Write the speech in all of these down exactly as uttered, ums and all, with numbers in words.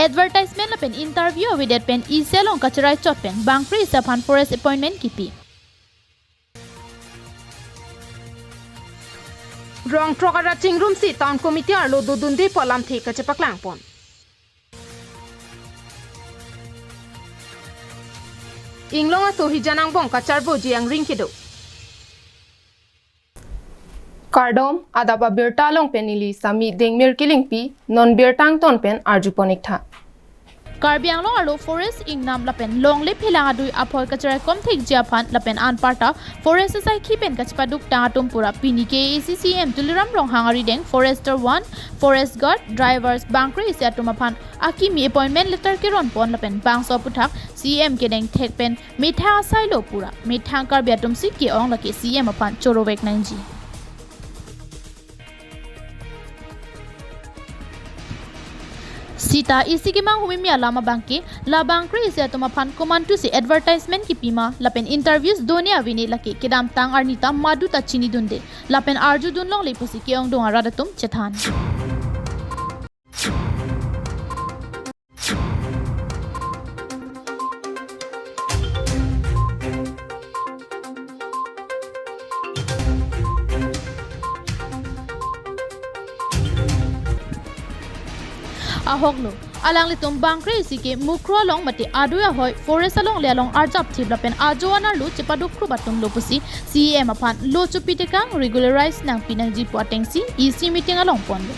Advertisement lapen interview avedet pen isi along kacherai chot pen bangkre isi aphan forest appointment kipi. Rong throk arat chingrumsi Town Committee arlo dodunde pu alamthe kachepaklang pon. Inglong aso hijan angbong kacharboji angring kedo. Kardom, adap abirta along pen neli Sami Dengmir Killingpi, non birta angton pen arjupon iktha. Karbi Anglong arlo forest ingnam lapen longle phelang adui aphoi kacherai kom thekji aphan lapen anparta forest asaikhi pen kachepaduk tang atum pura pini K A A C C E M Tuliram Ronghang arideng Forester one, Forest Guard, drivers, bangkre isi atum aphan akimi appointment letter keron pon lapen bangso aputhak C E M kedeng thek pen methang asai lo pura methang Karbi atum si ke-ong lake C E M aphan chorovek nangji. Sita isi kemang humimi alam abangke, la bangkre isi atum aphan komantusi advertisement kipima, lapen interviews done avene lake kedamtang arni ta madu ta chinidunde, lapen arjudun longle pusi ke-ongdung arat atum chethan. Ahoklo, alanglitum bangkre isi ke Mukroh along mate adui ahoi forest alongle along arjap thip lapen ajo anerlo chepaduk khrup atum lo pusi C E M aphan lo chopi tekang regularize nangpi nangji pu atengsi isi meeting along ponlo.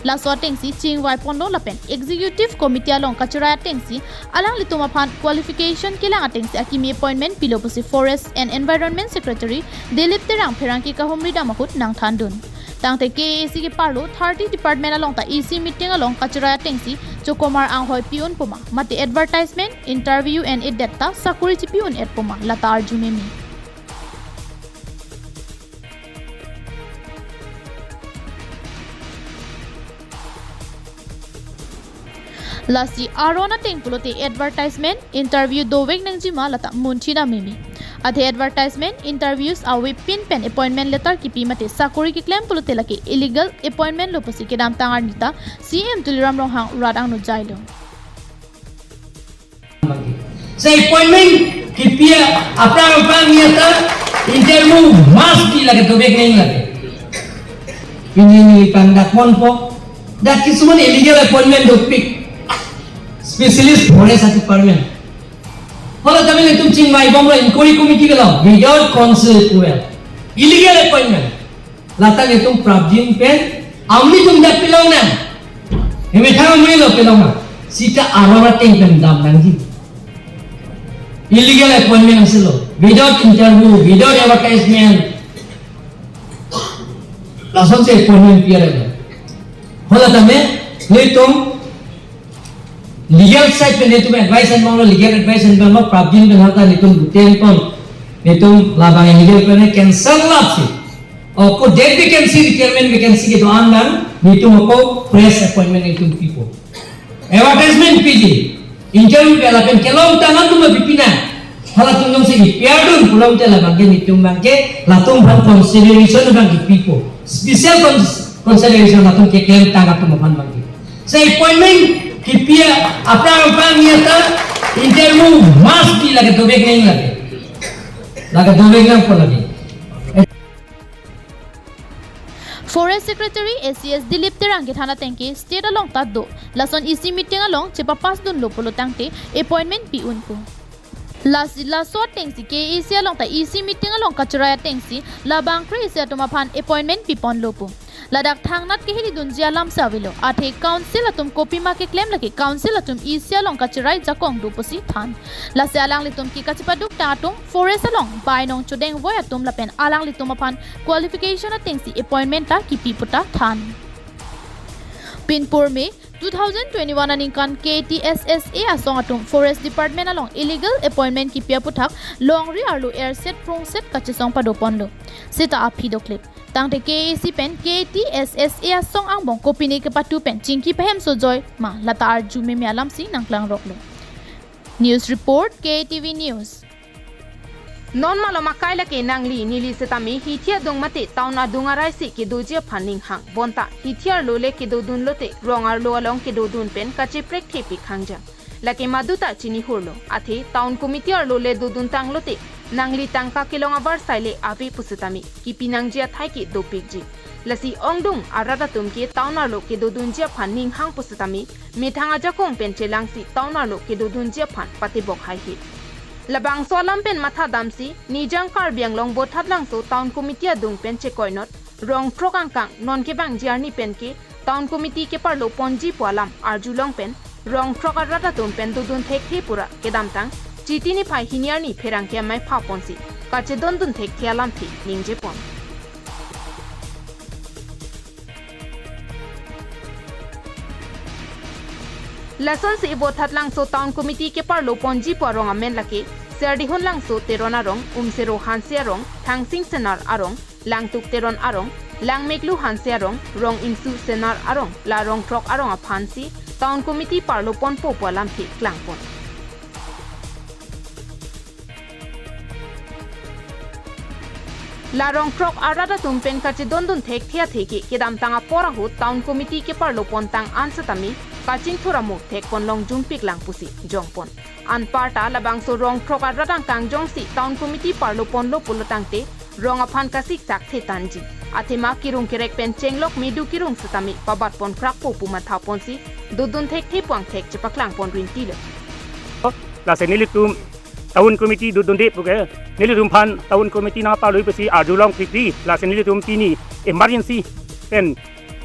Laso atengsi chingvai ponlo lapen Executive Committee along kacherai atengsi alanglitum aphan qualification kelang atengsi akimi appointment pilo pusi Forest and Environment Secretary Dilip Terang pherangke kahumri dam ahut nangthandun. Tangte K A A C keparlo thirty department along ta isi meeting along kacherai atengsi chokomar anghoi pi-un poma, mate advertisement, interview en-edet ta sakori chipi-un-et poma, lata arju meme. Lasi aron ateng pulote advertisement, interview dovek nangjima lata munthi dam meme. Athe advertisement, interviews avepin pen appointment letter kipi mate sakori keklem pulote lake illegal appointment lo pusi kedamtang arni ta C E M Tuliram Ronghang rat angno jailo. Sa appointment kipi aphrang aphrang ya ta interview must be lake dovek nang lake. Pini neli pangdak ponpo, dak kisuman illegal appointment dopik, specialist forest department. Hala tame netum chingvai bomlo, inquiry committee ke lo, without council approval, illegal appointment. Lata netum prapjin pen, amni tum dak pilong nang. Emethang amni lo pilong nang. Sita aron ateng pen dam nangji. Illegal appointment asilo. Without interview, without advertisement. Lasonsi appointment piare lo. Hala tame, netum legal side pen netum advice en banglo, legal advice en banglo, prapjin pen hata netum buten pon, netum labang illegal pen cancel lapsi. Ako dead vacancy, retirement vacancy kedo-an bang, netum ako fresh appointment netum pipo. Advertisement piji, interview pen lapen kelong tang atum pipi nang. Halatum jongsi ipiar dun pulote labangke netum bangke, latum aphan consideration bangke pipo. Special cons-, consideration latum keklem tang atum aphan bangke. Sa appointment kipi aphrang aphrang ya ta interview must be lake dovek nang lake. Lake dovek nangpo lake. Forest Secretary A C S Dilip Terang kethan atengke state along ta do. Lason isi meeting along chepapass dunlo pulo tangte appointment pi-un pu. Lasi laso atengsi K A A C along ta isi meeting along kacherai atengsi labangkre isi atum aphan appointment piponlo pu. Ladak thangnat keheli dunji alam si avelo. Athe council atum kopima keklem lake council atum isi along kacherai jakong do pusi than. Lasi alanglitum ke kachepaduk tang atum forest along bainong chodeng voi atum lapen alanglitum aphan qualification atengsi appointment ta kipi puta than. Pinpur May two thousand twenty-one aningkan K T S S A asong atum Forest Department along illegal appointment kipi aputhak longri arlo erset prongset kachesong padoponlo. Sita aphi doklip. Tangte K A A C pen K T S S A asong angbong kopine kepatu pen chingki pahem sojoi ma lata arju meme alamsi nangklangroklo. News report, K T V News. Non malom akai lake nangli neli setame hithi adung mate town adung arai si kedoji aphan ninghang. Bonta hithi arlo le kedodun lote rong arlo along kedodun pen kacheprek thepik hangjang. Lake maduta chinihurlo. Athe town committee arlo le dodun tanglote nangli tangka kelong avarsai le ave pusitame kipi nangji athai ke dopikji. Lasi ongdung arat atum ke town arlo kedodunji aphan ninghang pusitame methang ajakong pen chelangsi town arlo kedodunji aphan patebok haihe. Labangso alam pen mathadamsi Nijang Karbi Anglong Bothatlangso Town Committee adung pen chekoinot rong throk angkang non kevangji arni pen ke Town Committee keparlo ponji pu alam arjulong pen rong throk arat atum pen dodun thekthe pura kedamtang Chiti niphai hini arni pherangke amei pha ponsi kachedondun thekthe alamthe ningjepon. Lasonsi Bothatlangso Town Committee keparlo ponji pu arong amen lake Siardihun Langso Teron arong, Umsero Hanse arong, Thangsing Senar arong, Langtuk Teron arong, Langmeklu Hanse arong, Rong Ingsu Senar arong, la rong throk arong aphansi Town Committee parlo ponpo pu alamthe klangpon. La rong throk arat atum pen kachedondun thekthe athe ke kedamtang apor ahut Town Committee keparlo pontang an setame kachingthur amo thekpon long jumpik lang pusi jongpon. Anparta labangso rong throk arat angkang jongsi Town Committee parlo ponlo pulo tangte rong aphan kasiksak thetanji. Athema kirung kerek pen chenglok medu kirung setame pabat pon krakpo pu matha ponsi dodun thekthe pu angthek chepaklang pon rintilo. Lasi nelitum Town Committee dodunde puke nelitum aphan Town Committee nangparloi pusi arjulong krikri, lasi nelitum pini emergency pen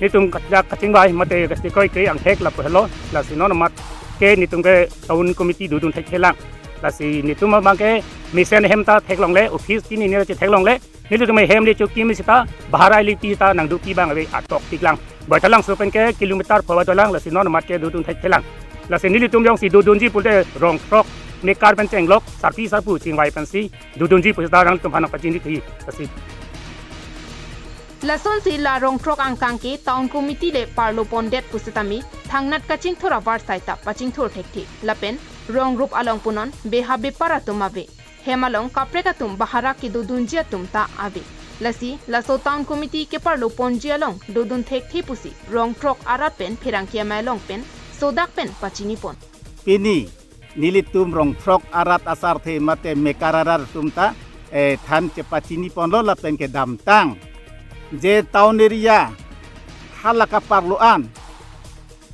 nelitum kachak kachingvai mate kachekoi ke angthek lapu helo, lasi non amat ke nelitum ke Town Committee dodun thekthelang. Lasi nelitum abang ke mesen hem ta theklongle, office tini ne che theklongle, nelitum hem le choki me sita, bahar ai le pi ta nangdupi abang ave atok tiklang. Bothatlangso pen ke kilometer pho dolang, lasi non amat ke dodun thekthelang. Lasi nelitum jongsi dodunji pulote rong throk mekar pen chenglok, sarpi sarpo chingvai pensi dodunji pu sita nangtum aphan pachini thi. Lasi Lasonsi la rong throk angkang ke Town Committee le parlo pondet pusitame thangnat kachingthur avarsai ta pachingthur thekthe. Lapen rong rup along punon beha bepar atum ave. Hem along kaprek atum bahara kedodunji atum ta ave. Lasi laso Town Committee keparlo ponji along dodun thekthe pusi rong throk arat pen pherangke amei along pen sodak pen pachinipon. Pini nelitum rong throk arat asarthe mate mekar arat atum ta, eh, than chepachiniponlo lapen kedamtang je town area hala kaparlo an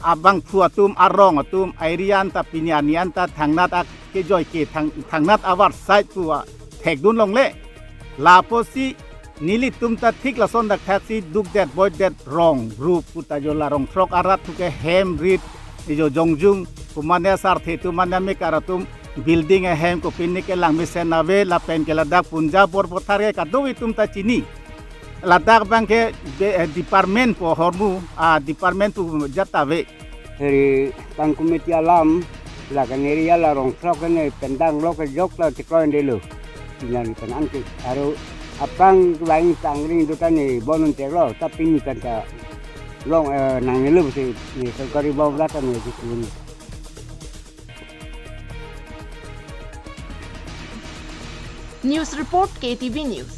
abangphu atum, arong atum, area an ta pini arni an ta thangnat akejoi ke thang, thangnat avarsai pu athekdun longle. Lapusi nelitum ta thik lason dak thaksi dukdet boidet rong rup puta jo la rong throk arat puke hem rit jo jongjung, kumane asarthe atum, mane amekar atum, building ahem kopine kelang mesen ave, lapen ke ladak Punjab Borpathar ke kadokave atum ta chini. Ladak abang ke be-, eh, department pu ahormu, ah, department pu jat ave. Eri Town Committee alam, la kan area la rong throk ne pendang lo kejok la chekroindelo. Tina ni pen anke aro apang kebaing tangring duta ne bonun teklo, tapi ni kan ta long, eh, nangnelo si ni sorkari bom rata ne jikun. News report, K T V News.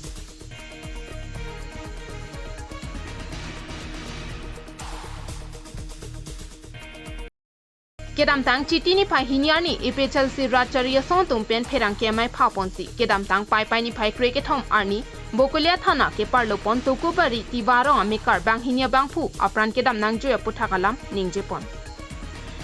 Kedamtang Chiti niphai hini arni A P H L C rat chari asong atum pen pherangke amei pha ponsi kedamtang Paipai niphai krekethom arni Bokolia thana keparlo pon Tokobari Tiwa arong amekar banghini abangphu apran kedam nangjui aputhak alam ningjepon.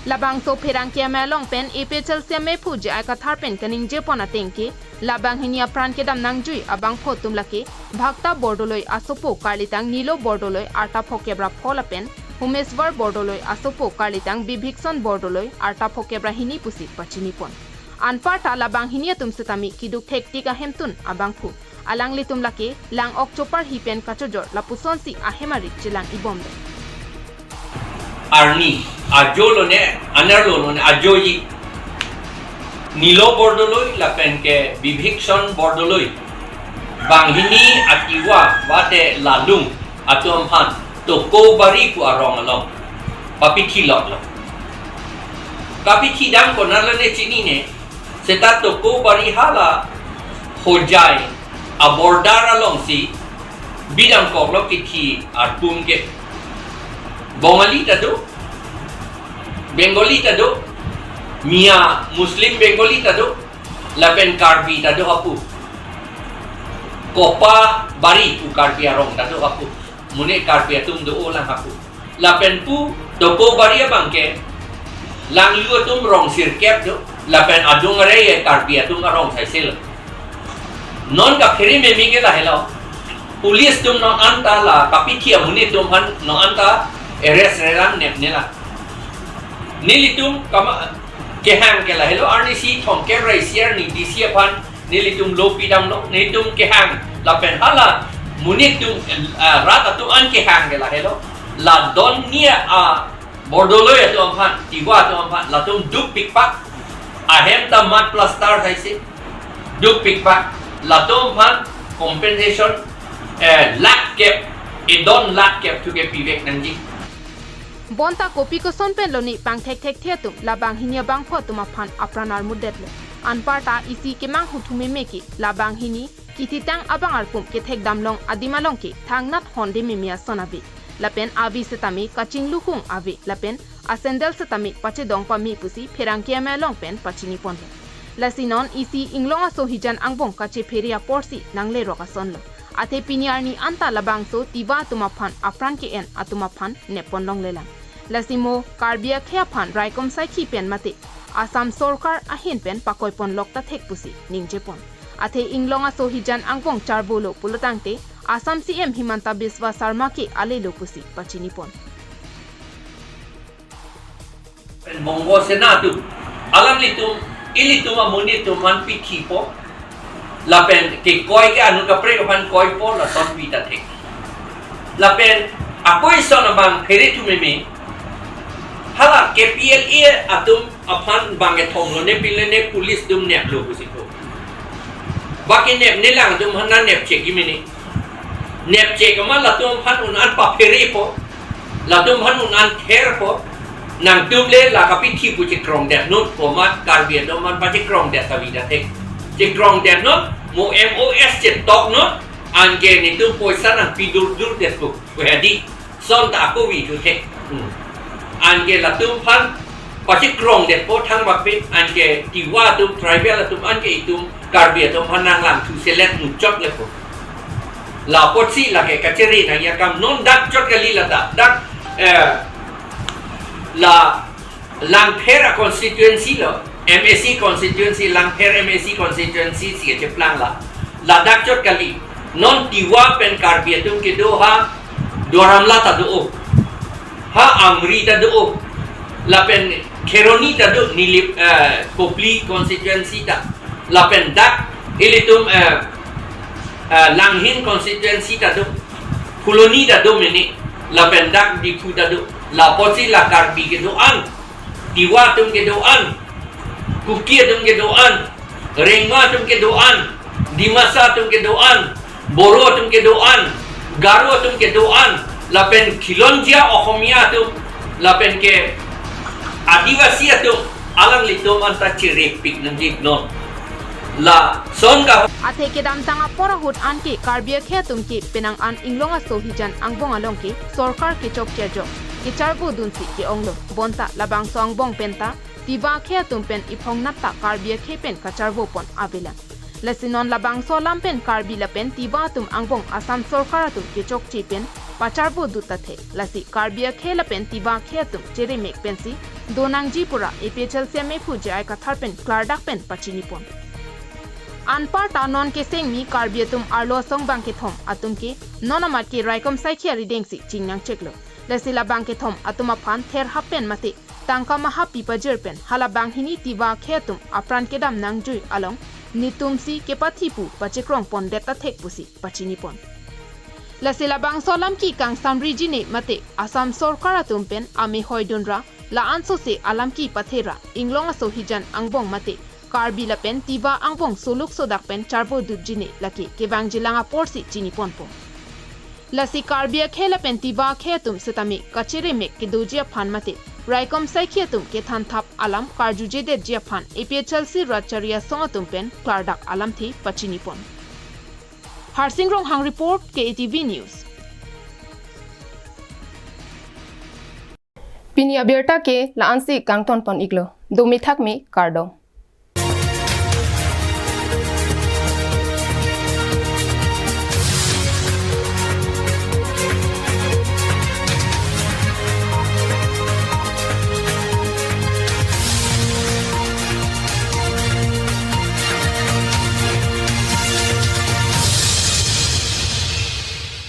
Labangso pherangke amei along pen A P H L C ameiphu J I Kathar pen kaningjepon ateng ke, la banghini apran kedam nangjui abangphu atum lake Bhakta Bordoloi asopo karlitang Nilo Bordoloi arta phokep ra pho lapen Humeswar Bordoloi asopo karlitang Bibhikson Bordoloi arta phokep ra hini pusi pachinipon. Anparta la banghini atum setame keduk thektik ahemtun abangphu. Alanglitum lake lang ok choparhi pen kachojor lapusonsi ahem arit chelang-ibomlo. Arni ajo lone, anerlo lone ajoji. Nilo Bordoloi lapen ke Bibhikson Bordoloi, banghini atiwa wate lalung atum aphan Tokobari pu arong along papithi loklo. Kapithi dam konat lone chinine, seta Tokobari hala Hojai a-border alongsi bidam koklo kithi arpum ke. Bongali ta do, Bengali ta do, Miya Muslim Bengali ta do, lapen Karbi ta do apu. Kopabari pu Karbi arong ta do apu. Monit Karbi atum do-o lang apu. Lapen pu Tokobari abang ke, Langlu atum rong sirkep do, lapen adung are ye Karbi atum arong saisel. Non kaphere meme ke lahelo. Police atum non anta la kapithi amonit atum aphan non anta arrest relang nepnelang. Nelitum kama kehang ke lahelo, arnisi thomkep ra isi arni D C aphan nelitum lo pidamlo, nelitum kehang lapen hala monit atum, eh, rat atum an kehang ke lahelo. La don ni a Bordoloi atum aphan, Tiwa atum aphan, latum dukpikpak, ahem ta mud plaster saise, dukpikpak, latum aphan compensation, eh, lakh kep, edon lakh kep thu ke pivek nangji. Bonta kopi koson pen lone pangthekthekthe atum labang hini abangphu atum aphan apran armutdetlo. Anparta isi kemang huthu meme ke labang hini kithitang abang arpum kethekdam long adim along ke thangnat honde meme ason ave. Lapen ave setame kachinglu hung ave lapen asandal setame pachedong pame pusi pherangke amei along pen pachiniponlo. Lasi non isi Inglong aso hijan angbong kachephere aporsi nanglerok asonlo. Athe pini arni anta labangso Tiwa atum aphan apran ke-en atum aphan neppon longlelang. Lasi mo Karbi akhei aphan raikom saikhi pen mate Assam sorkar ahin pen pakoipon lokta thek pusi ningjepon. Athe Inglong aso hijan angbong charvolo pulotangte Assam C M Himanta Biswa Sarma ke alelo pusi pachinipon. Pen Bongo Sena atum, alanglitum, ilitum amonit atum aphan pithipo. Lapen kekoi ke anut kaprek aphan koipo, lason pita thek. Lapen ako ison abang phere thu meme. Hala K P L A atum aphan bang kethom lone pilone police atum neplo pusi ko. Baki nepnelang atum aphan nanepchekji mene. Nepchek amat latum aphan un-an papherepo. Latum aphan un-an therpo. Nangtum le la kapithi pu chekrongdetnon pu amat Karbi atum aphan pachekrongdet ta vida thek. Chekrongdetnon, mo M O S chetoknon, anke netum poisa nangpi durdurdetpo pu hedi. Son ta ako vi thu thek. Hmm. Anke latum aphan pachekrongdetpo thang bapin, anke Tiwa atum, tribal atum, anke itum Karbi atum aphan nanglang thu selet muchot lepo. La apotsi lake kachere nangji akam non dak chot kali lata. Dak, eh, la Langpher a constituency lo, M A C constituency, Langpher M A C constituency si kacheplang la. Ladak chot kali. Non Tiwa pen Karbi atum kedo ha Duaramla ta do-o. Ha Amri ta do-o. Lapen Kheroni ta do, Nilip, eh, Kopili constituency ta. Lapen dak ilitum, eh, eh, Langhin constituency ta do. Phuloni ta do mene. Lapen dak Diphu ta do. La apotsi la Karbi kedo-an, Tiwa atum kedo-an, Kuki atum kedo-an, Rengma atum kedo-an, Dimasa atum kedo-an, Boro atum kedo-an, Garo atum kedo-an, lapen Khilonjia Ohomia atum, lapen ke Adivasi atum, alanglitum anta cherepik nangji non. Lason ka. Athe kedamtang apor ahut anke Karbi akhei atum ke penang an Inglong aso hijan angbong along ke sorkar kechok kejok kecharvo dunsi ke-onglo. Bonta labangso angbong penta Tiwa akhei atum pen iphong natta Karbi akhei pen kacharvopon avelang. Lasi non labangso alam pen Karbi lapen Tiwa atum angbong Assam sorkar atum kechokche pen pacharvo dut ta thek. Lasi Karbi akhei lapen Tiwa akhei atum cheremek pensi donangji pura A P H L C amephu J I Kathar pen klardak pen pachinipon. Anparta non kesengmi Karbi atum arlo asong bang kethom atum ke non amat ke raikom saikhi arideng si chingnangcheklo. Lasi labang kethom atum aphan ther hap pen mate tangka maha pi pajir pen hala bang hini Tiwa akhei atum apran kedam nangjui along netumsi kepathi pu pachekrong pondet ta thek pusi pachinipon. Lasi labangso alam ke kangsamriji ne mate Assam sorkar atum pen amehoi dunra la-an sose alam ke pathera Inglong aso hijan angbong mate Karbi lapen Tiwa angbong soluk sodak pen charvo dutji ne lake kevangjilang aporsi chiniponpo. Lasi Karbi akhei lapen Tiwa akhei atum setame kacheremek kedoji aphan mate raikom saikhi atum kethan thap alam karjujedetji aphan A P H L C ratchari asong atum pen klardak alamthe pachinipon. Harsing Ronghang report, K A T V News. Pini abirta ke la-ansi kangtonpon iklo. Dome thakme, kardom.